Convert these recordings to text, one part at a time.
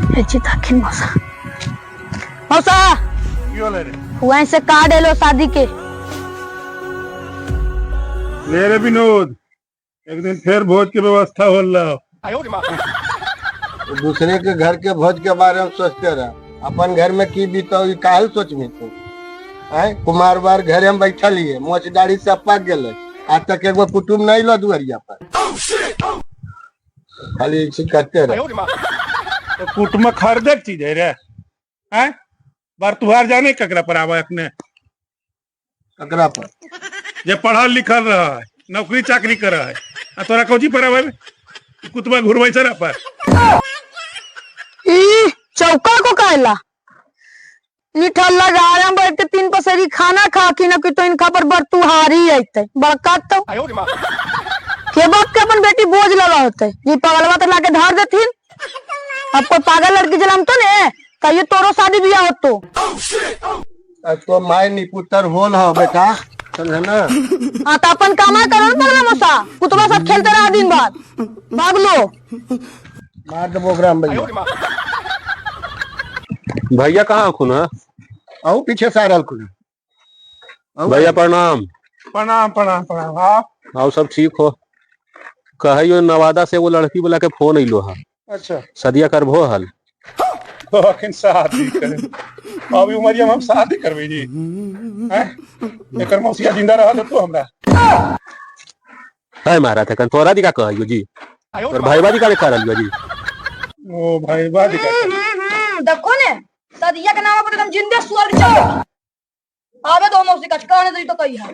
हे तखिन मौसा मौसा की होलै रे? वहीं से कार्ड एलो शादी के। ले रे विनोद, एक दिन फिर भोज के व्यवस्था होल रहा। दूसरे के घर के भोज के बारे में सोचते रह, अपन घर में की बीतो ई काहे सोचबी तू? आय कुमार बार घरे में बैठल हिये, मोछ दाढ़ी सब पाक गेलै, आज तक एगो कुटुम नहीं लो दुआरिया पर, खाली ऐसे करते रह। तो कुटुम खरीदे के चीज है रे? हैं बार तुहार जाने ककरा पर आवा अपने? ककरा पर? जे पढ़ल लिखल रहा है, नौकरी चाकरी कर है, आ तोरा कौची पर आवे? कुतबा घुरबै सर पर। ई चौका को कायला निठल्ला गाड़ा में बैठ के 3 पसेरी खाना खा की न की तो इनका पर बरतुहारी अइते बड़का तो के बाप के अपन बेटी बोझ लगा होते जी पगलवा तो लाके धार देथिन। अब कोई पागल लड़की जलम तो ने कहियो तोरो शादी बियाह होतो। अब तो माय निपुतर होल हो बेटा, समझे ना? हाँ तो अपन कामा करो ना पगला मौसा, कुतवा सब खेलते रहा दिन भर, भाग लो। मार देबो ओकरा हम भैया। भैया कहाँ खुन है? आओ पीछे से आ रहल खुन। भैया प्रणाम। प्रणाम प्रणाम प्रणाम। हाँ आओ सब ठीक हो? कहियो नवादा से वो लड़की वाला के फोन अइलो है। अच्छा। सदिया करबो हल। तो अखन शादी करे अभी उमरिया में हम शादी करबे जी? हैं एकर मौसिया जिंदा रहल तो हमरा है महाराज तखन तोरा दिका कहियो जी, तोर भाईबा दिका कर रहलियो जी। ओ भाईबा दिका देखो ने सदिया के नाम पर एकदम जिंदे सुअर चल आवे दो मौसी का कहने दे तो कही है।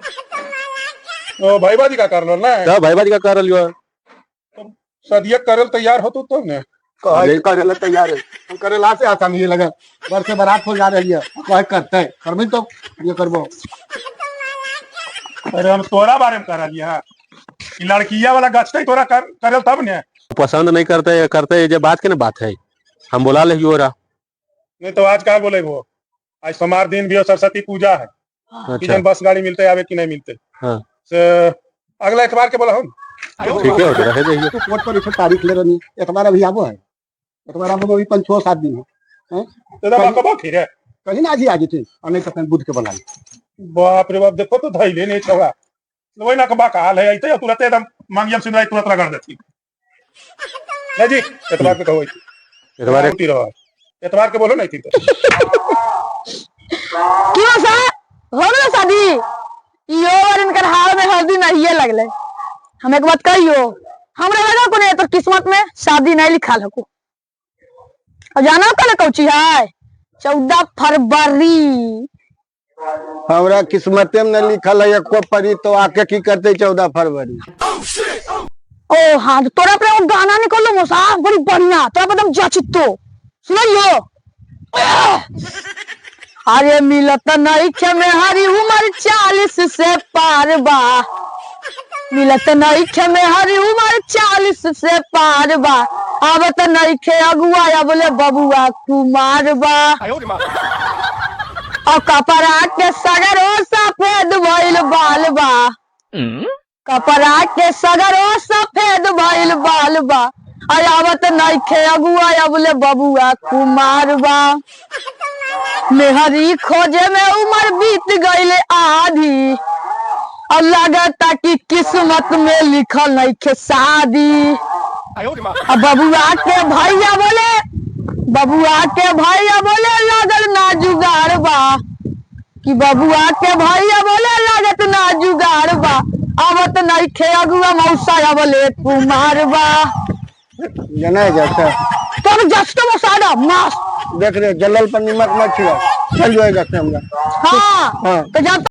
ओ भाईबा दिका कर लो ना? तो भाईबा दिका कर रहलियो। सदिया करल तैयार होतो तब ने। कहे करेला तैयार है, हम करेला से आसान ये लगा घर से बारात हो जा रही है, कहे करते करबी तो ये करबो। अरे हम तोरा बारे में कह रही है, लड़किया वाला गछते तोरा करल तब ने। पसंद नहीं करते करते जे बात के ना बात है, हम बोला ले रहा। नहीं तो आज का बोले वो, आज सोमवार दिन भी हो, सरस्वती पूजा है। अच्छा। बस गाड़ी मिलते आवे कि नहीं मिलते? हाँ। से अगला एतवार के बोला हम। ठीक है, रहे जाइए। तो कोर्ट पर इसे तारीख ले रही, एतवार अभी आबो है, एतवार आबो अभी 5-6-7 दिन है। तो दबा कब फिर है? कहीं ना आज ही आ जेते, और नहीं तो फिर बुध के बुला ले। बाप रे बाप, देखो तो धैले नहीं छौड़ा, वही ना कबा काल है, ऐते तुरंत एकदम मांगियम सुनवाई तुरंत रगड़ देती। नहीं जी एतवार के कहो, एतवार छुट्टी रहो, एतवार के बोलो नहीं थी तो। क्यों सर हो गया शादी? यो और इनकर हाल में हल्दी नहीं लगले। हम एक बात कहियो, हमरा लगा को नहीं तो किस्मत में शादी नहीं लिखा हको। और जाना कल कौची है? 14 फरवरी। हमरा किस्मते में नहीं लिखल है एको परी, तो आके की करते 14 फरवरी? ओ हाँ तो तोरा पर गाना निकलो मौसा बड़ी बढ़िया, तोरा पर एकदम जचितो सुनियो। अरे मिलत नहीं खे में हरी उम्र 40 से पार बा, मिलत नहीं खे में हरी उम्र 40 से पार बा, आवत नहीं खे अगुआ अबले बबुआ कुमार बा, और कपड़ा के सगरो सफेद भइल बाल बा, कपड़ा के सगरो सफेद भइल बाल बा, अरे आवत नहीं खे अगुआ अबले बबुआ कुमार बा, मेहरी खोजे में उम्र बीत गईल आधी, और लगता कि किस्मत में लिखल नहीं खे शादी। अब बबुआ के भैया बोले, बबुआ के भैया बोले लागल ना जुगाड़ बा, कि बबुआ के भैया बोले लागत ना जुगाड़ बा, आवत नहीं खे अगुआ मौसा अबले कुमार बा। जना जाता तब जस्ट मौसा डा मस्त देख रहे जलल पर निमक मत छिड़क, चल जाएगा हमरा। हाँ, हाँ। तो जब